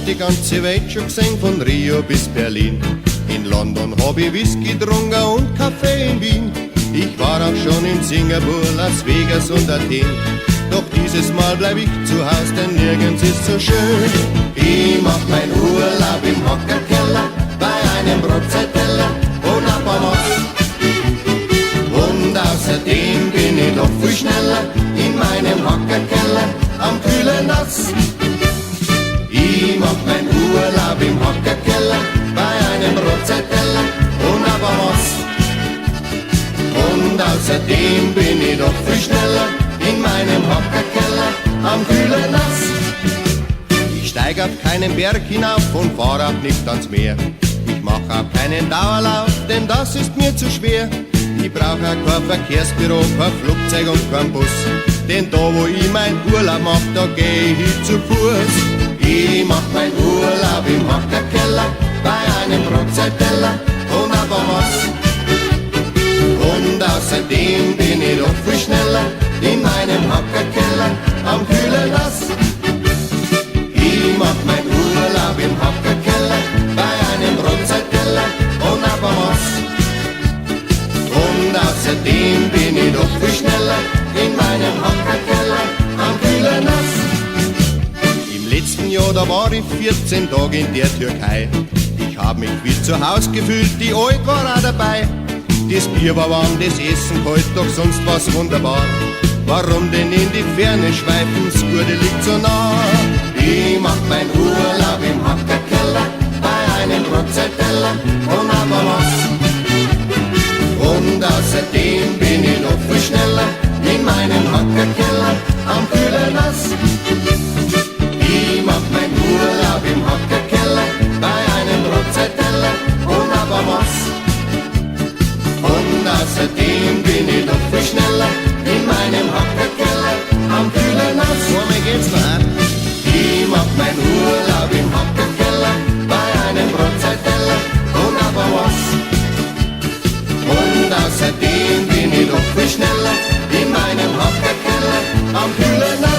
die ganze Welt schon gesehen, von Rio bis Berlin. In London hab ich Whisky getrunken und Kaffee in Wien. Ich war auch schon in Singapur, Las Vegas und Athen. Doch dieses Mal bleib ich zu Haus, denn nirgends ist so schön. Ich mach mein Urlaub im Hockerkeller, bei einem Brotzeitteller und ein paar Moss. Und außerdem bin ich doch viel schneller in meinem Hockerkeller am kühlen Nass. Ich mach mein Urlaub im Hockerkeller bei einem Brotzeitteller und ein paar Moss. Und außerdem bin ich doch viel schneller in meinem Hockerkeller am kühlen Nass. Ich steig auf keinen Berg hinauf und fahr auch nicht ans Meer. Ich mach auch keinen Dauerlauf, denn das ist mir zu schwer. Ich brauch auch kein Verkehrsbüro, kein Flugzeug und kein Bus. Denn da, wo ich mein Urlaub mach, da geh ich zu Fuß. Ich mach mein Urlaub im Hockerkeller bei einem Brotzeitteller und ein paar Moss. Und außerdem bin ich doch viel schneller in meinem Hockerkeller am kühlen Nass. Ich mach mein Urlaub im Hockerkeller bei einem Brotzeitteller und ein paar Moss. Und außerdem bin ich doch viel schneller in meinem Hockerkeller am kühlen Nass. Im letzten Jahr, da war ich 14 Tage in der Türkei. Ich hab mich wie zu Haus gefühlt, die Alt war auch dabei. Das Bier war warm, das Essen kalt, doch sonst war's wunderbar. Warum denn in die Ferne schweifen, das Gute liegt so nah. Ich mach mein Urlaub im Hockerkeller bei einem Brotzeitteller und ein paar Moss. Und außerdem bin ich noch viel schneller in meinem Hockerkeller am kühlen Nass. Ich mach mein Urlaub im Hockerkeller bei einem Brotzeitteller und ein paar Moss. Und außerdem bin ich noch viel schneller in meinem Hockerkeller am kühlen Nass. Vor mir geht's noch, hä? Ich mach mein Urlaub im Hockerkeller bei einem Brotzeitteller und ein paar Moss. Und außerdem bin ich noch viel schneller in meinem Hockerkeller am kühlen Nass.